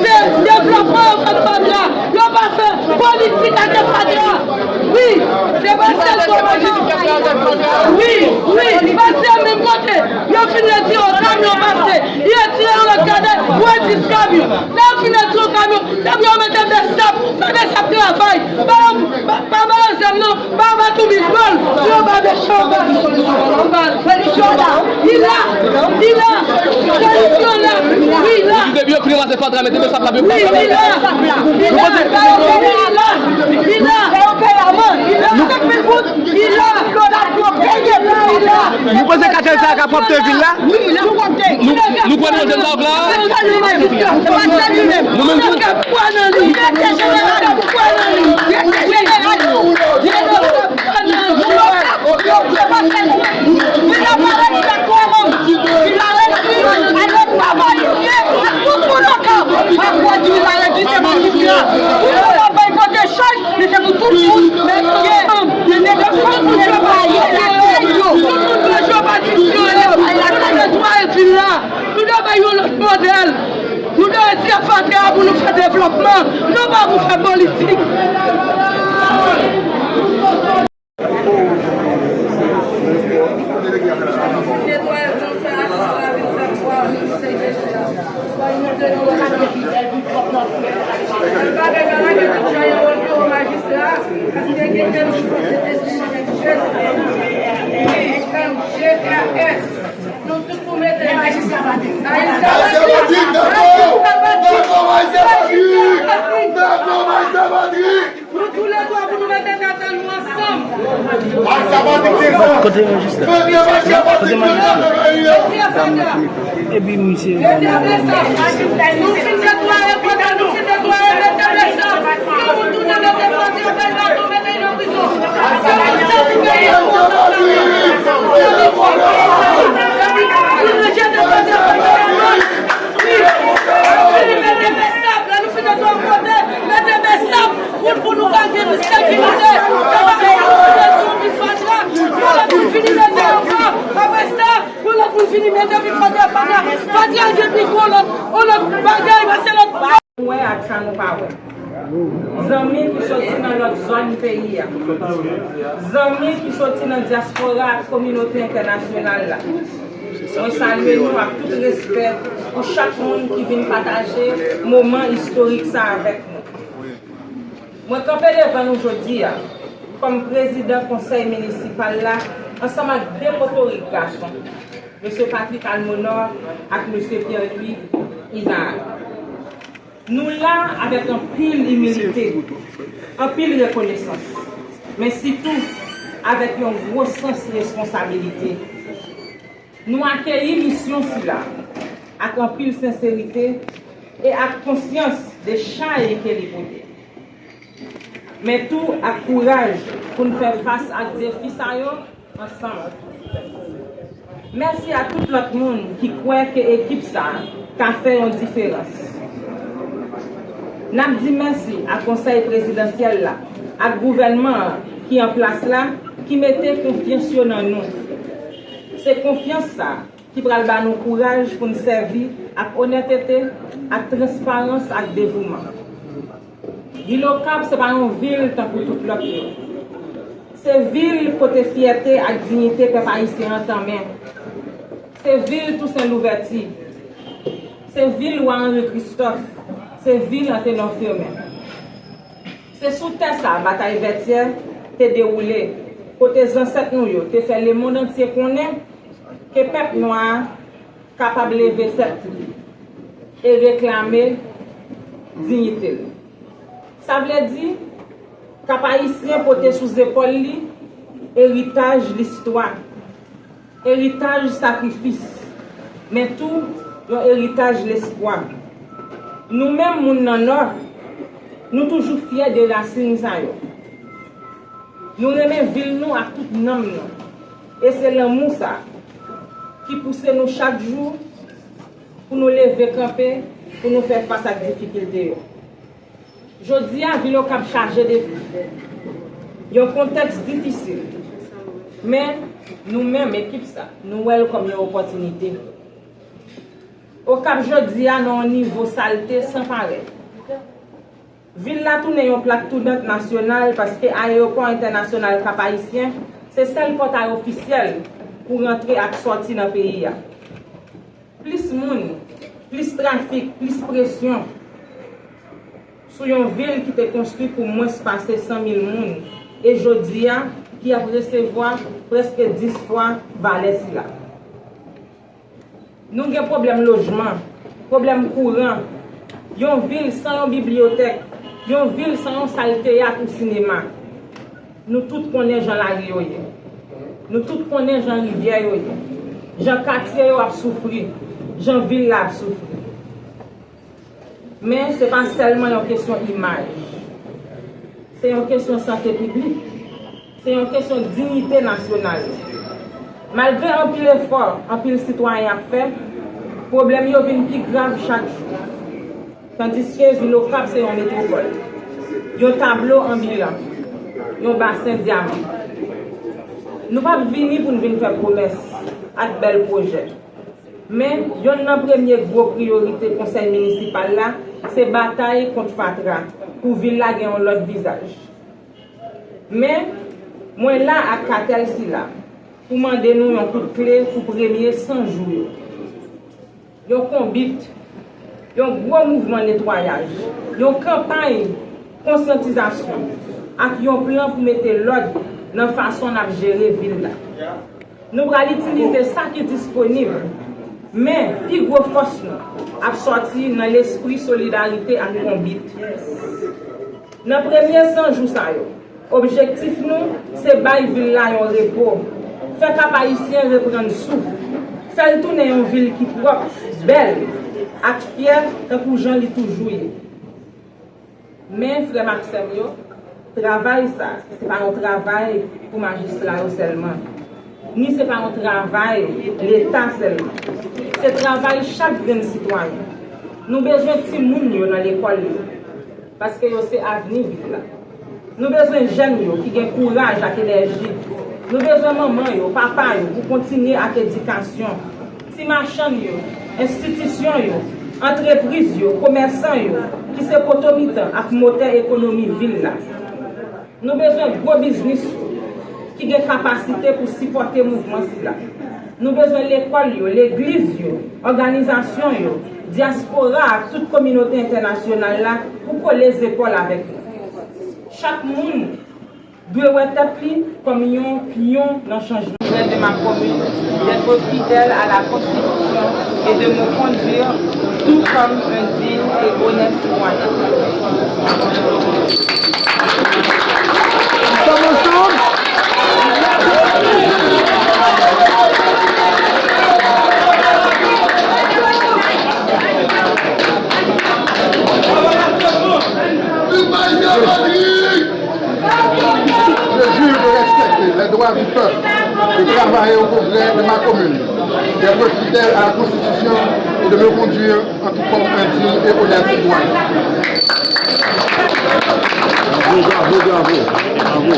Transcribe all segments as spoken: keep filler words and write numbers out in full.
Se devlòpman yo fè Fatra. Yo pa fè politik ak Fatra. Wi, se pase l pou majistra. Wi, wi, pase menm kote. Yo fin retire yon kamyon pase. Yo retire yon lòt gade, wè dis kamyon. Lè yo fin retire yon kamyon, se pou yo mete Bèsap. Fè Bèsap travay. Pa yo, pa, pa ba yo zam non. Ba, ba tou bizbòl. Yo ba de chanbal. Solisyon la. Li la. Li la. Solisyon la. Wi, la. Yo fin ranmase fatra, mete Bèsap la, yo pa fatra. Wi, li la. Li la. Li la. Li la. Li la. Li la. Nou panse katèl sa a ka pwòpte vil la? Nou, nou kwè nan jèn sa yo la? Nou menm tou. Li se pou tout moun, men gen, gen de fanm pou yo pa ye lakay yo. Tout moun bezwen patisyon, yo pa ye lakay yo. Nou dwe netwaye vil la. Nou dwe bay yon lòt modèl. Nou dwe retire fatra a pou nou fè devlòpman, non pa pou fè politik. Netwayaj nou fè asistans a vil Fatra, nou se jesyon. Mwen pa gen bagay la gen tout jan yo wòl yo majistra, paske gen kèk jou se te M G R S. Nou tout pou mete Ayisyen Patrick. Ayisyen Patrick. Ayisyen Patrick. Ayisyen Patrick. Nou toulètwa pou nou mete tèt nou ansanm. Kote majistra? Kote majistra? Epi misye. Nou fin netwaye kote nou fin netwaye, mete Bèsap. Si nou tounen mete Fatra, Bèsap, nou mete yo nan prizon. Se konsa pou peyi a kontan. Nou rejte Fatra, Fatra. Wi. Mete Bèsap, lè nou fin netwaye kote, mete Bèsap. Wout pou nou ka gen sekirite. Yo pa ka kontinye sou vil Fatra. Yon lòt moun vini mete ankò. Apre sa, yon lòt moun vini mete vil Fatra, Fatra. Fatra gen pi gwo lòt, yon lòt bagay, pase lòt. Wè ak sa nou pa wè. Zanmi ki soti nan lòt zòn peyi a. Zanmi ki soti nan dyaspora ak kominote entènasyonal la. Mwen salye nou ak tout respè pou chak moun ki vin pataje moman istorik sa avèk nou. Mwen kanpe devan nou jodi a kòm prezidan konsèy minisipal la ansanm ak de potorik gason, mesye Patrick Almonor ak mesye Pierre Louis Isaac. Nou la avèk anpil imilite, anpil rekonesans, men sitou avèk yon gwo sans responsabilite. Nou akeyi misyon sila ak anpil senserite e ak konsyans de chay ke li pote, men tou ak kouraj pou n fè fas ak defi sa yo ansanm. Mèsi a tout lòt moun ki kwè ke ekip sa a ka fè yon diferans. N ap di mèsi a Konsèy Prezidansyèl la ak gouvènman an ki an plas la, ki mete konfyans yo nan nou. Se konfyans sa a ki pral ba nou kouraj pou n sèvi ak onètete, ak transparans, ak devouman. Vil Okap se pa yon vil tankou tout lòt yo. Se vil kote fyète ak diyite pèp ayisyen an tanmen. Se vil Tousen Louvèti. Se vil Wa Anri Kristòf. Se vil Antenò Fimen. Se sou tè sa a batay Vètyè te dewoule, kote zansèt nou yo te fè lemonn antye konnen ke pèp nwa a kapab leve tèt li e reklame diyite l. Sa vle di, Kap-Ayisyen pote sou zepòl li eritaj listwa, eritaj sakrifis, men tou yon eritaj lespwa. Nou menm moun nan Nò, nou toujou fyè de rasin sa yo. Nou renmen vil nou ak tout nanm nou. E se lanmou sa ki pouse nou chak jou pou nou leve kanpe, pou nou fè fas ak difikilte yo. Jodi a, vil Okap chaje defi. Yon kontèks difisil. Men, nou menm, ekip sa, nou wè l kòm yon opòtinite. Okap jodi a nan yon nivo salte san parèy. Vil la tounen yon plak tounant nasyonal paske ayewopò entènasyonal Kap Ayisyen se sèl pòtay ofisyèl pou rantre ak sòti nan peyi a. Plis moun, plis trafik, plis presyon sou yon vil ki te konstwi pou mwens pase san mil moun e jodi a ki ap resevwa prèske dis fwa valè sila. Nou gen pwoblèm lojman, pwoblèm kouran, yon vil san yon bibliyotèk, yon vil san yon sal teyat ou sinema. Nou tout konnen jan lari yo ye. Nou tout konnen jan rivyè yo ye. Jan katye yo ap soufri, jan vil la ap soufri. Men se pa sèlman yon kesyon imaj. Se yon kesyon sante piblik. Se yon kesyon diyite nasyonal. Malgre anpil efò anpil sitwayen ap fè, pwoblèm yo vin pi grav chak jou. Tandiske vil Okap se yon metwopòl, yon tablo anbilan, yon basen dyaman. Nou p ap vini pou n vin fè pwomès ak bèl pwojè. Men, yonn nan premye gwo priyorite konsèy minisipal la, se batay kont fatra pou vil la gen yon lòt vizaj. Men, mwen la ak katèl sila pou mande nou yon kout kle pou premye san jou yo. Yon konbit, yon gwo mouvman netwayaj, yon kanpay konsyantizasyon ak yon plan pou mete lòd nan fason n ap jere vil la. Nou pral itilize sa ki disponib, men pi gwo fòs nou ap sòti nan lespri solidarite ak konbit. Nan premye san jou sa yo, objektif nou se bay vil la yon repo, fè Kap Ayisyen reprann souf, fè l tounen yon vil ki pwòp, bèl, ak fyè tankou jan li toujou ye. Men, frè m ak sè m yo, travay sa, se pa yon travay pou majistra yo sèlman, ni se pa yon travay Leta sèlman. Se travay chak grenn sitwayen. Nou bezwen timoun yo nan lekòl yo, paske yo se avni vil la. Nou bezwen jèn yo ki gen kouraj ak enèji. Nou bezwen manman yo, papa yo pou kontinye ak edikasyon. Ti machann yo, enstitisyon yo, antrepriz yo, komèsan yo, ki se potomitan ak motè ekonomi vil la. Nou bezwen gwo biznis yo, ki gen kapasite pou sipòte mouvman sila. Nou bezwen lekòl yo, legliz yo, òganizasyon yo, dyaspora ak tout kominote entènasyonal la pou kole zepòl avèk nou. Chak moun dwe wè tèt li kòm yon pyon nan chanjman. Auprès de ma commune, d'être fidèle à la Constitution et de me conduire tout comme un digne et honnête citoyen. Nous sommes ensemble. Je jure de respecter les droits du peuple, de travailler au progrès de ma commune, d'être fidèle à la Constitution et de me conduire en tout comme un digne et honnête citoyen. Bravo, bravo, bravo, bravo.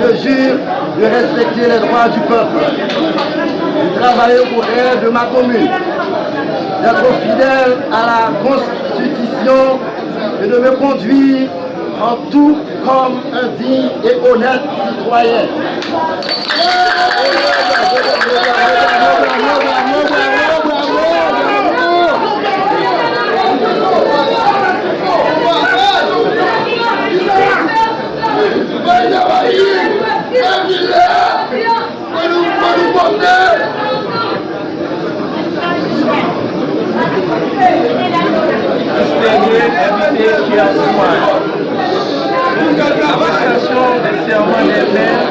Je jure de respecter les droits du peuple, de travailler au progrès de ma commune, d'être fidèle à la Constitution et de me conduire en tout comme un digne et honnête citoyen. Distingué invité qui a soin. Prestation de serment des maires